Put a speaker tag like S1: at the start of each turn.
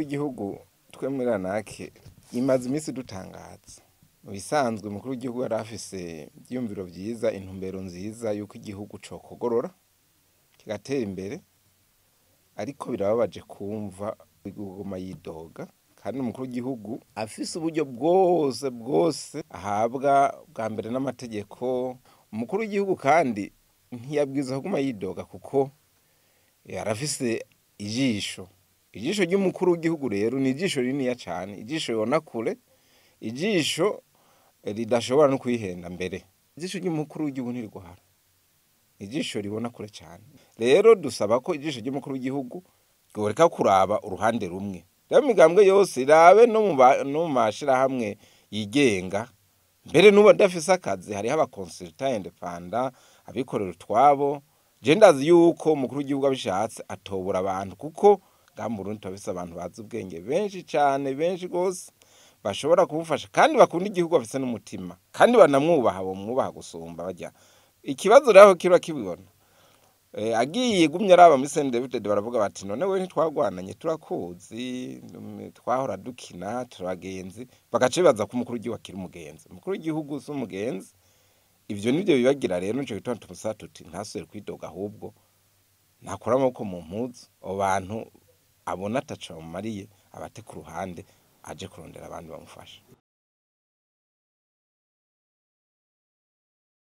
S1: w'igihugu twemera nake imaze iminsi dutangaza. Mu bisanzwe umukuru w'igihugu yari afise ivyiyumviro vyiza, intumbero nziza yuko igihugu cokogorora kigatera imbere, ariko birababaje kumva iguma yidoga kandi umukuru w'igihugu afise uburyo bwose bwose ahabwa bwa mbere n'amategeko. Umukuru w'igihugu kandi ntiyabwirizwa kuguma yidoga kuko yarafise ijisho. Ijisho ry'umukuru w'igihugu rero ni ijisho rininiya cane, ijisho ribona kure, ijisho ridashobora no kwihenda mbere. Ijisho ry'umukuru w'igihugu ntirigwara, ijisho ribona kure cane. Rero dusaba ko ijisho ry'umukuru w'igihugu ryoreka kuraba uruhande rumwe. Rero imigambwe yose irabe no mu mashirahamwe yigenga, mbere n'ubu adafise akazi hariho aba consultant independant, abikorera utwabo. Je ndazi yuko umukuru w'igihugu abishatse atobura abantu, kuko ngaha mu Burundi turafise abantu bazi ubwenge benshi cane, benshi gose bashobora kumufasha kandi bakunda igihugu, bafise n'umutima kandi banamwubaha, bomwubaha gusumba barya. Ikibazo rero kiba kibibona agiye gumya araba muri CNDD-FDD baravuga bati none we ntitwagwananye, turakuzi, twahora dukina, turabagenzi, bagaca bibaza ko umukuru w'igihugu akiri umugenzi. Umukuru w'igihugu si umugenzi. Ivyo nivyo bibagira rero, nico gituma tumusaba tuti ntasubire kwidoga, ahubwo nakura amaboko mu mpuzu, abo bantu abona ataco bamumariye abate ku ruhande, aje kurondera abandi bamufasha.